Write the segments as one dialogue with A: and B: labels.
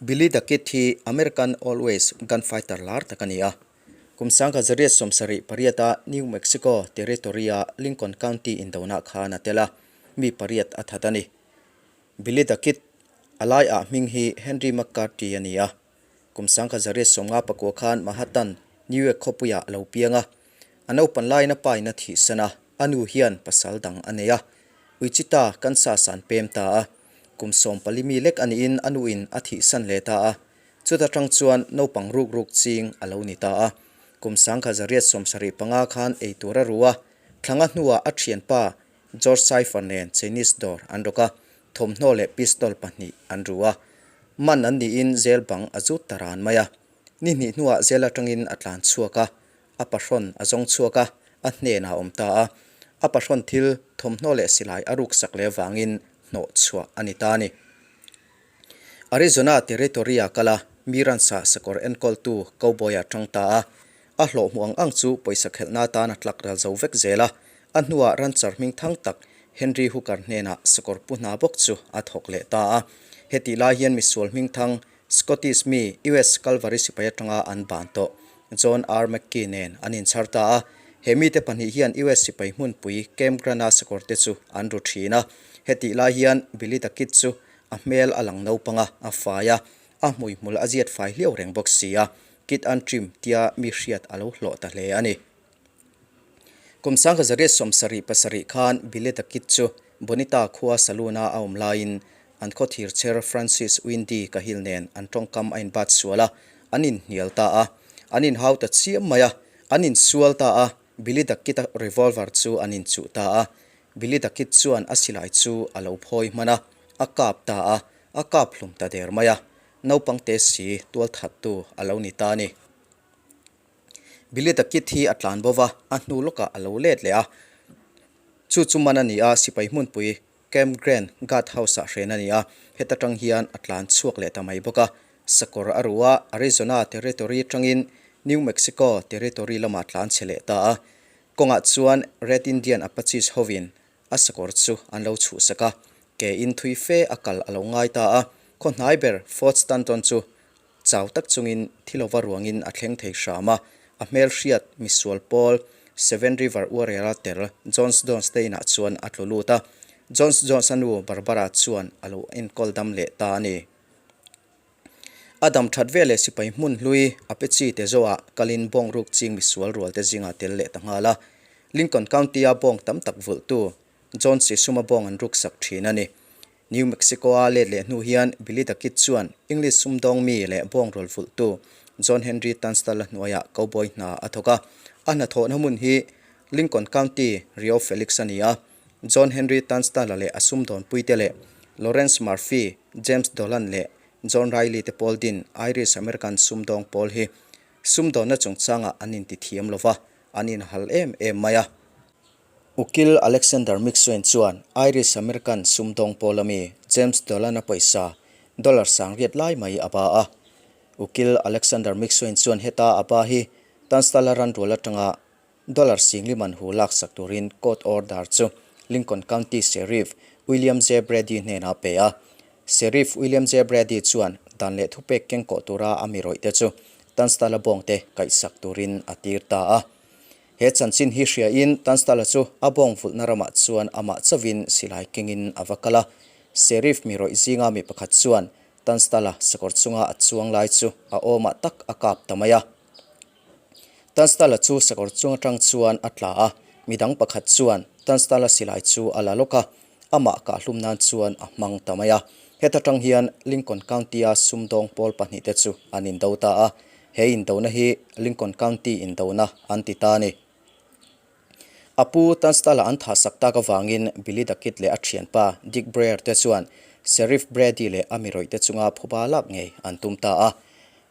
A: Billy the Kid hi American Old West gunfighter lar tak a ni a. Kum 1978-a New Mexico Territory-a Lincoln County indonah khan a tel a, mi pariat a that a ni. Billy the Kid a laiah hming hi Henry McCarthy a ni a. Kum 1959 khan Manhattan, New York khawpuiah a lo piang a. A naupan laiin a pa in a thihsan a, a nu hian pasal dang a nei a. Wichita, Kansas ah an pem ta a. Kum 14 mi lek a niin a nu in a thihsan leh ta a. Chuta tang chuan naupang ruk ruk ching a lo ni ta a. Kum 1975 khan ei tur a ru a, thlanga hnuah a thianpa George Cypher nen Chinese dawr an rawk a, thawmhnaw leh pistol pahnih an ru a. Man an niin zel bang a zut ta ran mai a. Ni hnih hnuah zel atangin a tlan chhuak a, a pahrawn a zawng chhuak a, a hnenah a awm ta a. A pahrawn thil, thawmhnaw leh silai a ruksak leh avangin hnawh chhuah a ni ta a ni. Arizona Territory-a kal a, mi ransa sakawr enkawltu cowboy-a tang ta a. A hlawh hmuh ang ang chu pawisa khelhna atan a tlak ral zo vek zel a. A hnuah rancher hming thang tak Henry Hooker hnenah sakawr pu hna bawk chu a thawk leh ta a. Hetih lai hian misual hming thang Scottish mi US Calvary sipai atanga an ban tawh John R. McKee nen an inchhar ta a. He mite pahnih hian US sipai hmunpui Camp Grant-a sakawrte chu an ru thin a. Hetih lai hian Billy the Kid chu a hmel a lang naupang a, a fai a, a hmuihmul a ziat fai hliau reng bawk si a, Kid Antrim tia mi hriat a lo hlawh ta hle a ni. Kum 1977 khan Billy the Kid chu Bonita khua saloon-a a awm laiin an khawthir cher Francis Windy Cahill nen an tawngkam a inbat sual a, an inhnial ta a. An inhau ta chiam mai a, an insual ta a, Billy the Kid-a revolver chu an inchuh ta a. Billy the Kid chuan a silai chu a lo phawi hman a, a kap ta a, a kap hlum ta der mai a. Naupang te si tualthattu a lo ni ta a ni. Billy the Kid hi a tlan bo va, a hnu lawkah a lo let leh a. Chu chu man a ni a, sipai hmunpui Camp Grant Guard House-ah hren a ni a, heta tang hian a tlan chhuak leh ta mai bawk a. Sakawr a ru a, Arizona Territory atangin New Mexico Territory lamah tlan chhe leh ta a. Kawngah chuan Red Indian Apaches hovin a sakawr chu an lo chhuhsak a, ke in thui fe a kal a lo ngai ta a. Khaw hnai ber Fort Stanton chu Chau tak chungin thilova ruangin a thleng thei hram a, a hmelhriat misual pawl Seven River Uarela tel Jones Jones te inah chuan a tlu lut a, Jones Jones-a nu Barbara chuan a lo enkawl dam leh ta a ni. A dam that veleh sipai hmun hlui a pe chi te zawhah kalin bawng ruk ching misual rual te zingah tel leh ta nghal a, Lincoln County-a bawng tam tak vulhtu John Sisuma bawng an ruksak thin a ni. New Mexico-a let leh hnu hian Billy the Kid chuan English sumdawng mi leh bawngrual vulhtu John Henry Tunstall-a hnuaiah cowboy hna a thawk a. A hnathawhna hmun hi Lincoln County, Rio Felix a ni a. John Henry Tunstall-a leh a sumdawnpuite leh Lawrence Murphy, James Dolan leh John Riley te pawl din Irish American sumdawng pawl hi sumdawnna chungchangah an intithiam lo va, an inhal em em mai a. Ukil Alexander McSwain chuan Irish American sumdawng pawl ami James Dolan-a pawisa dollar sangriat lai mai a ba a. Ukil Alexander McSwain chuan heta a ba hi Tunstall-a ranrual atanga dollar singli man hu laksak turin court order chu Lincoln County Sheriff William J. Brady hnenah a pe a. Sheriff William J. Brady chuan dan leh thupek kengkawh tura a mi rawih te chu Tunstall-a bawngte kaihsak turin a tir ta a. He chanchin hi hriain Tunstall-a chu a bawng vulhna ramah chuan amah chauhin silai kengin a va kal a. Sheriff mi rawih zinga mi pakhat chuan Tunstall-a sakawr chunga a chuang lai chu a awmah tak a kap ta mai a. Tunstall-a chu sakawr chung atang chuan a tla a, midang pakhat chuan Tunstall-a silai chu a la lawk a, amah kahhlum nan chuan a hmang ta mai a. Heta tang hian Lincoln County-a sumdawng pawl pahnihte chu an indo ta a. He indona hi Lincoln County indona an ti ta a ni. A pu Tunstall-a an thahsak tak avangin Billy the Kid leh a thianpa Dick Breyer te chuan Sheriff Brady leh a mi rawihte chunga phuba lak ngei an tum ta a.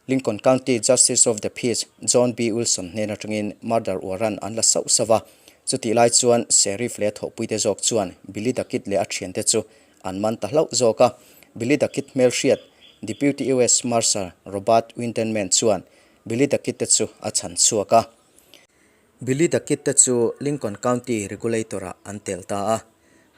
A: Lincoln County Justice of the Peace John B. Wilson hnen atangin murder warrant an la sauh sauh a. Chutih lai chuan Sheriff leh a thawhpuite zawk chuan Billy the Kid leh a thiante chu an man ta hlauh zawk a. Billy the Kid hmelhriat Deputy US Marshal Robert Windenman chuan Billy the Kid te chu a chhan chhuak a. Billy the Kid te chu Lincoln County Regulator-ah an tel ta a.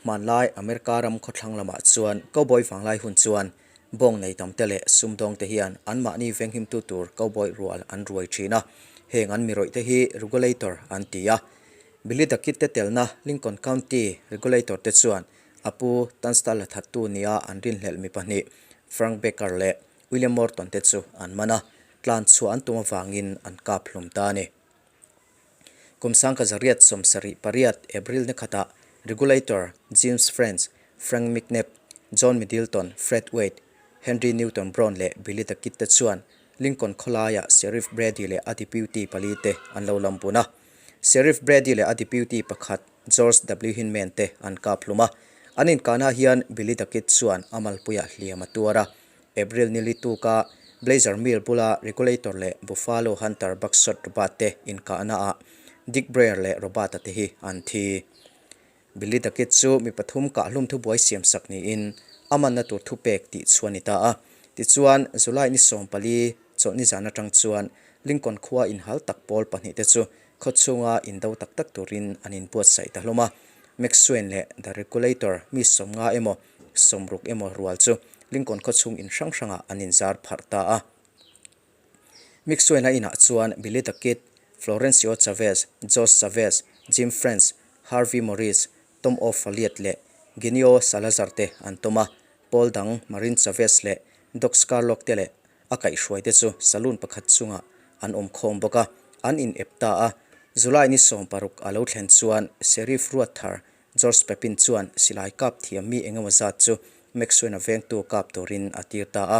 A: Hmanlai America ram khawthlang lamah chuan cowboy vanglai hun chuan bawng nei tam te leh sumdawng te hian anmahni venghimtu tur cowboy rual an ruai thin a. Heng an mi rawih te hi Regulator an ti a. Billy the Kid te telna Lincoln County Regulator te chuan a pu Tunstall la thattu nia an rinhlelh mi pahnih Frank Baker leh William Morton te chu an man a, tlan chhuah an tum avangin an kap hlum ta a ni. Kum sangka zariat 78 April ni khatah Regulator James French, Frank McNabb, John Middleton, Fred Wade, Henry Newton Brown leh Billy the Kid te chuan Lincoln khawlaiah Sheriff Brady leh a deputy pali te an lo lam bun a. Sheriff Brady leh a deputy pakhat George W. Hinman te an kap hlum a. An inkahna hian Billy the Kid chuan a malpuiah hliam a tuar a. April ni lituka Blazer Mill bula Regulator leh Buffalo Hunter Buckshot Robert te inkahnaah Dick Breyer leh Robert-a te hi an thi. Billy the Kid chu mi pathum kahhlum thubuai siamsak niin a manna tur thupek tih chu a ni ta a. Tichuan, July ni 14 chawlhni zan atang chuan Lincoln khua inhal tak pawl pahnihte chu khawchhunga indo tak tak turin an inbuatsaih ta hlawm a. McSwain leh The Regulator mi 50 emaw 60 emaw rual chu Lincoln khawchhung in hrang hrangah an inzar pharh ta a. McSwain-a inah chuan Billy the Kid, Florencio Chavez, Josh Chavez, Jim French, Harvey Morris, Tom O'Folliard leh Genio Salazar te an tawm a. Pawl dang Marin Chavez leh Doc Scurlock te leh a kaihhruai te chu saloon pakhat chungah an awm khawm bawk a, an in ep ta a. July ni 16 a lo thlen chuan Sheriff Ruatthar George Pepin chuan silai kap thiam mi engemaw zat chu McSwain-a vengtu kap turin a tir ta a.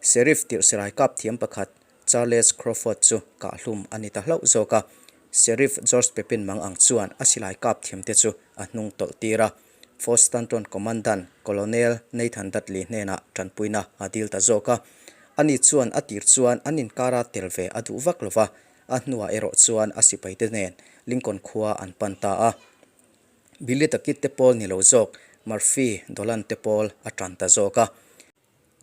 A: Sheriff tirh silai kap thiam pakhat Charles Crawford chu kahhlum a ni ta hlauh zawk a. Sheriff George Pepin mang ang chuan a silai kap thiamte chu a hnung tawlh tir a. Fort Stanton Commandant Colonel Nathan Dudley hnenah tanpuina a dil ta zawk a. Ani chuan a tir chuan an inkara tel ve a duh vak lo va, a hnuah erawh chuan a sipaite nen Lincoln khua an pan ta a. Billy the Kid te pawl ni lo zawk Murphy Dolan te pawl a tan ta zawk a.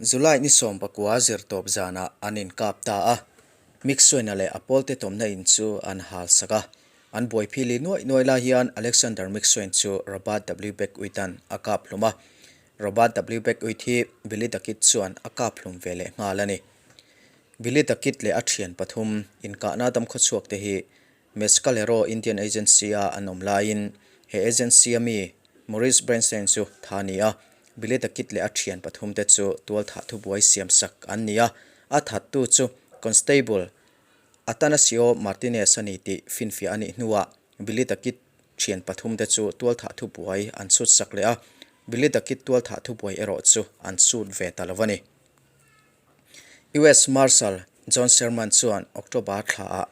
A: July ni 19 zirtawp zanah an inkap ta a, McSwain-a leh a pawlte tawmna in chu an hal sak a. An buaiphih li nuaih nuaih lai hian Alexander McSwain chu Robert W. Beckwith-a'n a kap hlum a. Robert W. Beckwith hi Billy the Kid chuan a kap hlum ve leh nghal a ni. Billy the Kid leh a thian pathum inkahna damkhawchhuak te hi Mescalero Indian Agency-a an awm laiin he agency-a mi Maurice Bernstein chu tha a ni a, Billy the Kid leh a thian pathumte chu tualthah thubuai siamsak an ni a, a thattu chu Constable Atanasio Martinez a ni tih finfiah a nih hnuah Billy the Kid thian pathumte chu tualthah thubuai an chhutsak leh a, Billy the Kid tualthah thubuai erawh chu an chhut ve ta lo a ni. US Marshal John Sherman chuan October thlaah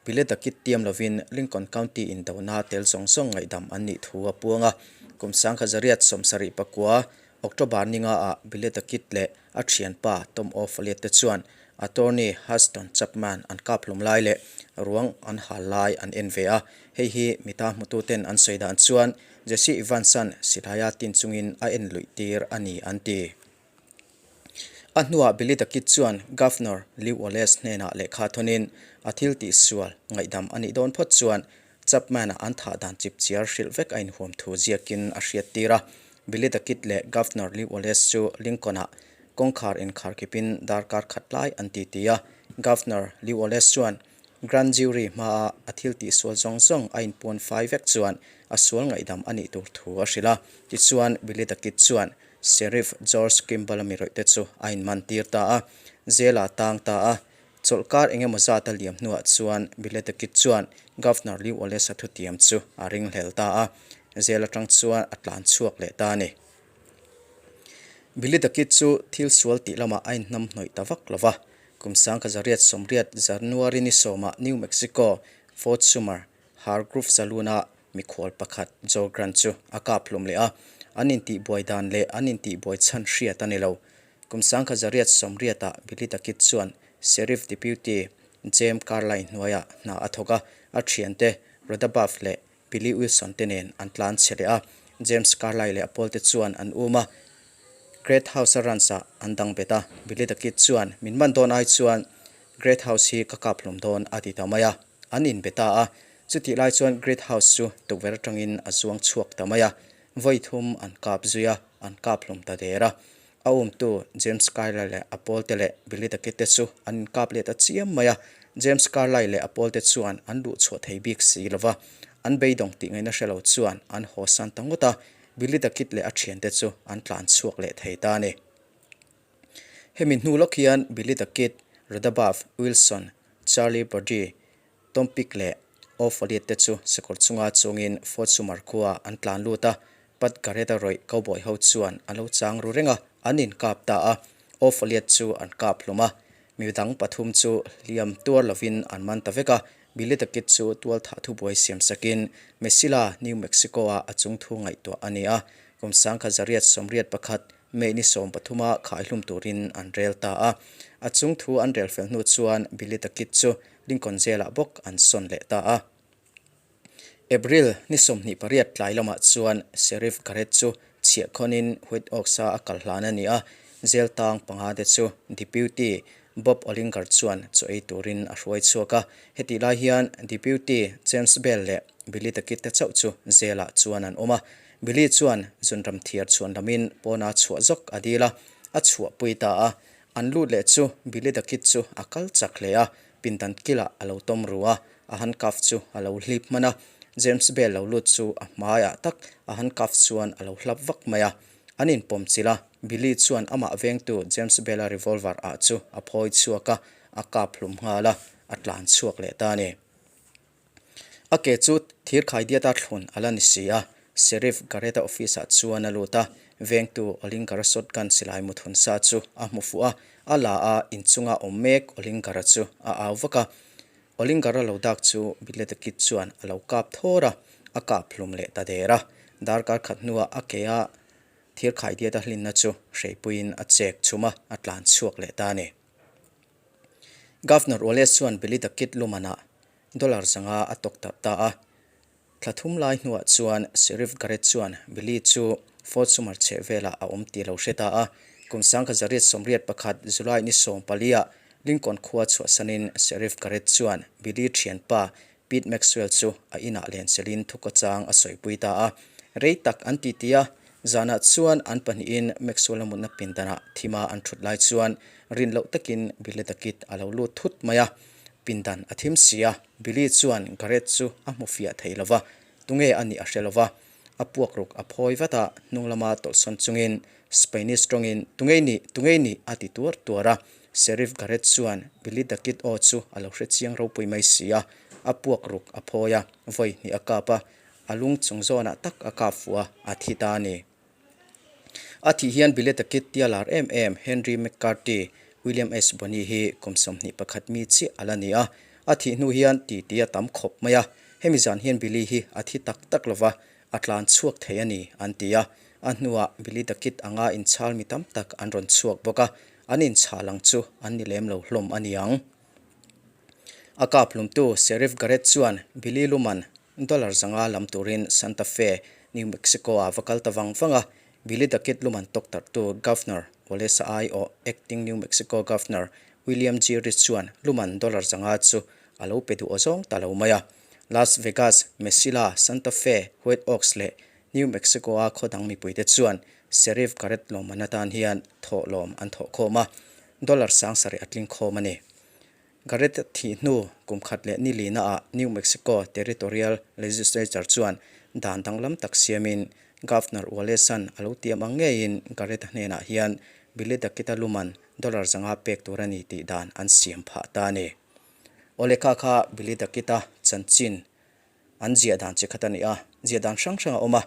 A: Billy the Kid tiam lovin Lincoln County indona tel zawng zawng ngaihdam an nih thu a puang a. Kum 1979 October ningaah Billy the Kid leh a thianpa Tom O'Folliard te chuan attorney Huston Chapman an kap hlum lai leh ruang an hal lai an en ve a. Hei hi mita hmututen an sawi dan chuan Jesse Evans-a'n silaia tin chungin a en luih tir a ni an ti. A hnuah Billy the Kid chuan Governor Lew Wallace hnenah lehkha thawnin a thil tihsual ngaihdam a nih dawn phawt chuan Chapman-a an thah dan chipchiar hrilh vek a inhuam thu ziakin a hriattir a. Billy the Kid leh Governor Lew Wallace chu Lincoln-ah kawngkhar inkharkhipin darkar khat lai an titi a. Governor Lew Wallace chuan Grand Jury hmaa a thil tihsual zawng zawng a inpuan fai vek chuan a sual ngaihdam a nih tur thu a hrilh a. Tichuan Billy the Kid chuan Sheriff George Kimball-a mi rawihte chu a inman tir ta a, jail ah tang ta a. Chawlhkar eng emaw zat a liam hnuah chuan Billy the Kid chuan Governor Lew Wallace-a thutiam chu a ringhlel ta a, jail atang chuan a tlan chhuak leh ta a ni. Billy the Kid chu thil sual tih lamah a inhnam hnawih ta vak lo va, kum 1980 January ni sawmah New Mexico Fort Summer Hargrove Saloon-a mikhual pakhat Joe Grant chu a kap hlum leh a. An intihbuai dan leh an intihbuai chhan hriat a ni lo. Kum 1880-ah Billy the Kid chuan Sheriff Deputy James Carlyle hnuaiah hna a thawk a, a thiante Rhoda Buff leh Billy Wilson te nen an tlan chhe leh a. James Carlyle leh a pawlte chuan an um a, Great House-a ranch-ah an dang bet a. Billy the Kid chuan, Min man dawn ai chuan Great House hi ka kap hlum dawn a ti ta mai a. An inbe ta a. Chutih lai chuan Great House chu tukverh atangin a zuang chhuak ta mai a. Vawi thum an kap zui a, an kap hlum ta der a. A umtu James Carlyle leh a pawlte leh Billy the Kid te chu an inkap leh ta chiam mai a. James Carlyle leh a pawlte chuan an luh chhuah thei bik si lo va. An beidawng tih ngaihna hre lo chuan an haw san ta ngawt a. Billy the Kid leh a thiante chu an tlan chhuak leh thei ta a ni. Hemi hnu lawk hian Billy the Kid, Rhoda Buff, Wilson, Charlie Brodie, Tom Pick leh O Folliet te chu sakawr chunga chungin Fort Summer khua an tlan lut a, Pat Garrett-a rawih cowboy ho chuan an lo chang ru reng a, an inkap ta a. O Folliet chu an kap hlum a, mi dang pathum chu hliam tuar lovin an man ta vek a. Billy the Kid chu tualthah thubuai siam sakin Mesilla, New Mexico-ah a chungthu ngaihtuah a ni a. Kum 1981 May ni 13-a khaihlum turin an rel ta a. A chungthu an rel fel hnu chuan Billy the Kid chu Lincoln Jail-ah bawk an sawn leh ta a. April ni 28 tlai lamah chuan Sheriff Garrett chu chhiahkhawnin White Oaks-a a kal hlan a ni a, jail tang panga te chu Deputy Bob Olinger chuan chaw ei turin a hruai chhuak a. Hetih lai hian Deputy James Bell leh Billy the Kid te chauh chu jail-ah chuan an awm a. Billy chuan zunram thiar chhuan lamin pawna chhuah zawk a dil a, a chhuahpui ta a. An lut leh chu Billy the Kid chu a kal chak hle a, pindan kilah a lo tawm ru a, a handcuff chu a lo hlip hman a. James Bell lo lut chu a hmaiah tak a handcuff chuan a lo hlap vak mai a. An inpawm chilh a, Billy chuan amah vengtu James Bell-a revolver ah chu a phawi chhuak a, a kap hlum nghal a, a tlan chhuak leh ta a ni. A ke chu thir khaidiata thlun a la ni si a, Sheriff Garrett-a office-ah chuan a lut a, vengtu Ollinger-a shotgun silai muthun sa chu a hmu fuh a, a la a, inchunga awm mek Ollinger-a chu a au vak a. Ollinger-a lo dak chu Billy the Kid chuan a lo kap thawr a, a kap hlum leh ta der a. Darkar khat hnuah a ke a thir khaidiata hlinna chu hreipuiin a chek chhum a, a tlan chhuak leh ta a ni. Governor Wallace chuan Billy the Kid lumanah dollar 500 a tawk tarh ta a. Thla thum lai hnuah chuan Sheriff Garrett chuan Billy chu Fort Summer chheh velah a awm tih lo hre ta a. Kum 1981 July ni 14-ah Lincoln khua chhuahsanin Sheriff Garrett chuan Billy thianpa Pete Maxwell chu a inah lenselin thukawchang a sawipui ta a. Rei tak an titi a, zanah chuan an pahnihin Maxwell-a mutna pindanah thima an thut lai chuan rin loh takin Billy the Kid a lo lut thut mai a. Pindan a thim si a, Billy chuan Garrett chu a hmu fiah thei lo va, tunge a nih a hre lo va. A puak ruk a phawi vat a, hnung lama tawlhsawn chungin Spanish tawngin, Tunge i nih? Tunge i nih? a ti tuar tuar a. Sheriff Garrett chuan Billy the Kid aw chu a lo hre chiang ropui mai si a, a puak ruk a phawi a, vawi hnih a kap a, a lung chung zawnah tak a kap fuh a, a thi ta a ni. A thih hian Billy the Kid tia lar em em Henry McCarthy, William H. Bonney hi kum 21 mi chiah a la ni a, a thih hnu hian titi a tam khawp mai a, hemi zan hian Billy hi a thi tak tak lova, a tlan chhuak thei a ni an ti a, a hnuah Billy the Kid anga inchhal mi tam tak an rawn chhuak bawk a, an inchhal ang chu an ni lem lo hlawm a ni ang. A kap hlumtu Sheriff Garrett chuan Billy Luman Dollar 500 lam turin Santa Fe, New Mexico-ah va kal ta vang vang a, Billy the Kid luman tawk tarhtu Governor Wallace-a aiawh Acting New Mexico Governor William G. Rich chuan luman dollar 500 chu a lo pe duh awzawng ta lo mai a. Las Vegas, Mesilla, Santa Fe, White Oaks leh New Mexico-a khaw dang mipuite chuan Sheriff Garrett lawmman atan hian thawhlawm an thawhkhawm a, dollar 7,000 a tling khawm a ni. Garrett thih hnu kum khat leh ni lina-ah New Mexico Territorial Legislature chuan dan danglam tak siamin Governor Wallace-a'n a lo tiam ang ngeiin Garrett-a hnenah hian Billy the Kid-a luman dollar 500 pek tur a ni tih dan an siam phah ta a ni. Awle kha kha Billy the Kid-a chanchin an ziah dan chi khat a ni a, ziah dan hrang hrang a awm a,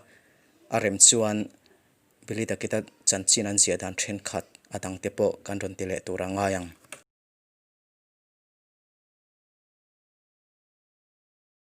A: a rem chuan Billy the Kid-a chanchin an ziah dan thenkhat a dangte pawh kan rawn ti leh tur a ngai ang.